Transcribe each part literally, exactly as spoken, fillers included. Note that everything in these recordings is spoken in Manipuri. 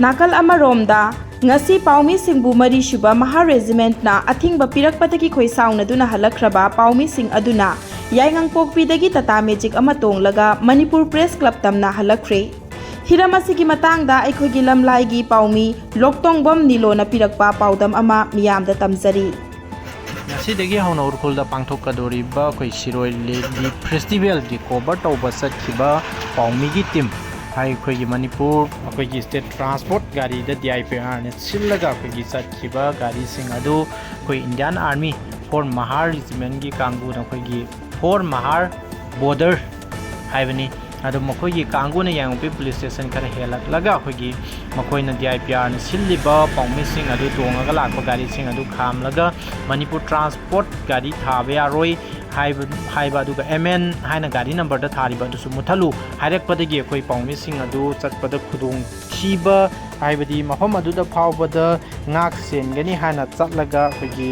ꯅꯥꯀꯜ ꯑꯃꯔꯣꯝꯗ, ꯉꯁꯤ ꯄꯥꯎꯃꯤꯁꯤꯡꯕꯨ ꯃꯔꯤꯁꯨꯕ ꯃꯍꯥ ꯔꯦꯖꯤꯃꯦꯟꯠꯅ ꯑꯊꯤꯡꯕ ꯄꯤꯔꯛꯄꯗꯒꯤ ꯈꯣꯏꯁꯥꯎꯅꯗꯨꯅ ꯍꯜꯂꯛꯈ꯭ꯔꯕ ꯄꯥꯎꯃꯤꯁꯤꯡ ꯑꯗꯨꯅ ꯌꯥꯏꯉꯪꯄꯣꯛꯄꯤꯗꯒꯤ ꯇꯥꯇꯥ ꯃꯦꯖꯤꯛ ꯑꯃ ꯇꯣꯡꯂꯒ ꯃꯅꯤꯄꯨꯔ ꯄ꯭ꯔꯦꯁ ꯀ꯭ꯂꯕ ꯇꯝꯅ ꯍꯜꯂꯛꯈ꯭ꯔꯦ꯫ ꯍꯤꯔꯝ ꯑꯁꯤꯒꯤ ꯃꯇꯥꯡꯗ ꯑꯩꯈꯣꯏꯒꯤ ꯂꯝꯂꯥꯏꯒꯤ ꯄꯥꯎꯃꯤ ꯂꯣꯛꯇꯣꯡꯕꯝ ꯅꯤꯂꯣꯅ ꯄꯤꯔꯛꯄ ꯄꯥꯎꯗꯝ ꯑꯃ ꯃꯤꯌꯥꯝꯗ ꯇꯝꯖꯔꯤ꯫ ꯉꯁꯤꯗꯒꯤ ꯍꯧꯅ ꯎꯈ꯭ꯔꯨꯜꯗ ꯄꯥꯡꯊꯣꯛꯀꯗꯧꯔꯤꯕ ꯑꯩꯈꯣꯏ ꯁꯤꯔꯣꯏ ꯂꯤꯂꯤ ꯐꯦꯁꯇꯤꯚꯦꯜꯒꯤ ꯀꯣꯚꯔ ꯇꯧꯕ ꯆꯠꯈꯤꯕ ꯄꯥꯎꯃꯤꯒꯤ ꯇꯤꯝ, ꯑꯩꯈꯣꯏꯒꯤ ꯃꯅꯤꯄꯨꯔ, ꯑꯩꯈꯣꯏꯒꯤ ꯁ꯭ꯇꯦꯠ ꯇ꯭ꯔꯥꯟꯁꯄꯣꯔꯠ ꯒꯥꯔꯤꯗ ꯗꯤ ꯑꯥꯏ ꯄꯤ ꯑꯥꯔꯅ ꯁꯤꯜꯂꯒ ꯑꯩꯈꯣꯏꯒꯤ ꯆꯠꯈꯤꯕ ꯒꯥꯔꯤꯁꯤꯡ ꯑꯗꯨ ꯑꯩꯈꯣꯏ ꯏꯟꯗꯤꯌꯥꯟ ꯑꯥꯔꯃꯤ ꯐꯣꯔ ꯃꯍꯥꯔ ꯔꯤꯖꯤꯃꯦꯟꯒꯤ ꯀꯥꯡꯕꯨꯅ ꯑꯩꯈꯣꯏꯒꯤ ꯐꯣꯔ ꯃꯍꯥꯔ ꯕꯣꯔꯗꯔ ꯍꯥꯏꯕꯅꯤ꯫ ꯑꯗꯣ ꯃꯈꯣꯏꯒꯤ ꯀꯥꯡꯕꯨꯅ ꯌꯥꯏꯉꯪꯄꯣꯛꯄꯤ ꯄꯨꯂꯤꯁ ꯁ꯭ꯇꯦꯁꯟ ꯈꯔ ꯍꯦꯜꯂꯛꯂꯒ ꯑꯩꯈꯣꯏꯒꯤ ꯃꯈꯣꯏꯅ ꯗꯤ ꯑꯥꯏ ꯄꯤ ꯑꯥꯔꯅ ꯁꯤꯜꯂꯤꯕ ꯄꯥꯎꯃꯤꯁꯤꯡ ꯑꯗꯨ ꯇꯣꯡꯉꯒ ꯂꯥꯛꯄ ꯒꯥꯔꯤꯁꯤꯡ ꯑꯗꯨ ꯈꯥꯝꯂꯒ ꯃꯅꯤꯄꯨꯔ ꯇ꯭ꯔꯥꯟꯁꯄꯣꯔꯠ ꯒꯥꯔꯤ ꯊꯥꯕ ꯌꯥꯔꯣꯏ ꯍꯥꯏꯕ, ꯍꯥꯏꯕ, ꯑꯗꯨꯒ ꯑꯦꯝ ꯑꯦꯟ ꯍꯥꯏꯅ ꯒꯥꯔꯤ ꯅꯝꯕꯔꯗ ꯊꯥꯔꯤꯕ ꯑꯗꯨꯁꯨ ꯃꯨꯠꯊꯠꯂꯨ ꯍꯥꯏꯔꯛꯄꯗꯒꯤ ꯑꯩꯈꯣꯏ ꯄꯥꯎꯃꯤꯁꯤꯡ ꯑꯗꯨ ꯆꯠꯄꯗ ꯈꯨꯗꯣꯡꯊꯤꯕ, ꯍꯥꯏꯕꯗꯤ ꯃꯐꯝ ꯑꯗꯨꯗ ꯐꯥꯎꯕꯗ ꯉꯥꯛ ꯁꯦꯟꯒꯅꯤ ꯍꯥꯏꯅ ꯆꯠꯂꯒ ꯑꯩꯈꯣꯏꯒꯤ,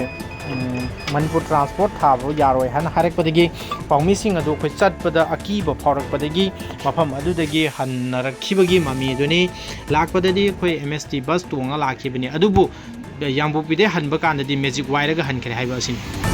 ꯎꯝ, ꯃꯅꯤꯄꯨꯔ ꯇ꯭ꯔꯥꯟꯁꯄꯣꯔꯠ ꯊꯥꯕ ꯌꯥꯔꯣꯏ ꯍꯥꯏꯅ ꯍꯥꯏꯔꯛꯄꯗꯒꯤ ꯄꯥꯎꯃꯤꯁꯤꯡ ꯑꯗꯨ ꯑꯩꯈꯣꯏ ꯆꯠꯄꯗ ꯑꯀꯤꯕ ꯐꯥꯎꯔꯛꯄꯗꯒꯤ ꯃꯐꯝ ꯑꯗꯨꯗꯒꯤ ꯍꯟꯅꯔꯛꯈꯤꯕꯒꯤ ꯃꯃꯤ ꯑꯗꯨꯅꯤ꯫ ꯂꯥꯛꯄꯗꯗꯤ ꯑꯩꯈꯣꯏ ꯑꯦꯝ ꯑꯦꯁ ꯇꯤ ꯕꯁ ꯇꯣꯡꯉ ꯂꯥꯛꯈꯤꯕꯅꯤ, ꯑꯗꯨꯕꯨ ꯌꯥꯏꯉꯪꯄꯣꯛꯄꯤꯗꯩ ꯍꯟꯕ ꯀꯥꯟꯗꯗꯤ ꯃꯦꯖꯤꯛ ꯋꯥꯏꯔꯒ ꯍꯟꯈ꯭ꯔꯦ ꯍꯥꯏꯕ ꯑꯁꯤꯅꯤ꯫